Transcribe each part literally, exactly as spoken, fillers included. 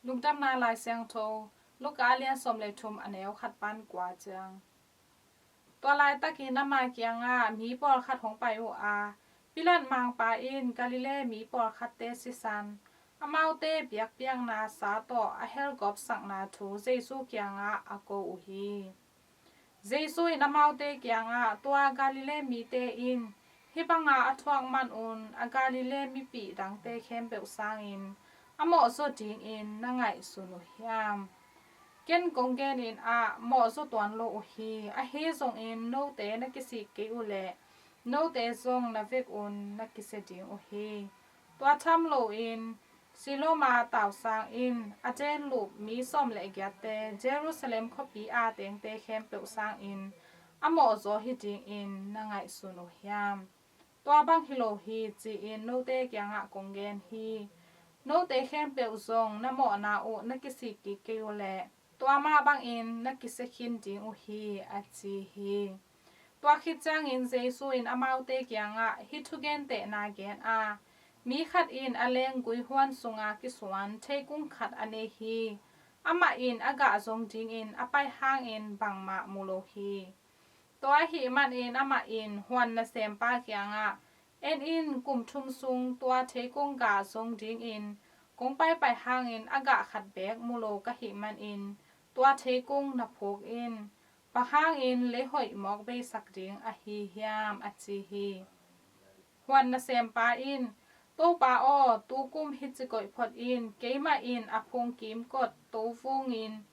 Lungdamna Lai Siangtho, Luka a lian sawm le thum, a neu khat pan kua ciang. Tua laitakin ama kiangah mi pawlkhat hong pai uh a, Pilat mangpa in Galilee mi pawlkhatte sisan, amaute biakpiakna sa tawh a helgawpsakna thu Jesu kiangah a ko uh hi. Jesu in amaute kiangah, tua Galilee mite in hih banga a thuak manun a Galilee mipih dangte khempeuh sangin a mawhzaw dingin na ngaihsun uh hiam? Ken kong genin ah, mawhzaw tuan lo uh hi. Ahi zongin note na kisik kei uh leh note zong na vekun na kisia ding uh hi. Tua tham loin Siloam a tausang in a denlup mi sawm le giatte, Jerusalem khuapi a tengte khempeuh sangin a mawhzaw hi dingin na ngaihsun uh hiam? Tua bang hi lo hi, ci-in note kiangah kong gen hi. Note khempeuh zong na mawhna uh na kisik kik kei uh leh tua mah bangin na kisia khin ding uh hi, a ci hi. Tua khit ciangin Jesu in amaute kiangah hih thugentehna gen a, mi khat in a lenggui huan sunga kisuan theikung khat a nei hi. Amah in a gah zong dingin a pai hangin bangmah mu lo hi. Tua ahih manin amah in huan nasempa kiangah, en in, kum thum sung tua theikung gah zong dingin kong paipai hangin a gah khat beek mu lo ka hih manin tua theikung na phuk in. Bang hangin lei hoih mawk beisak ding ahi hiam? a ci hi. Huan nasempa in, Topa aw, tu kum hici koih phot in, keimah in a phung kimkot to vungin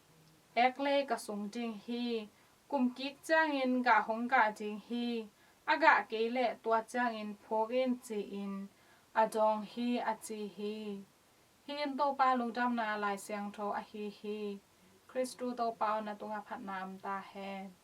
ek lei ka sung ding hi. Kum kik ciangin gah hong gah ding hi. A gah kei leh tua ciangin phuk in, ci-in a dawng hi, a ci hi. Hih in Topa lungdamna Lai Siangtho ahi hi. Khristu Topa aw, na tungah phatna om ta hen.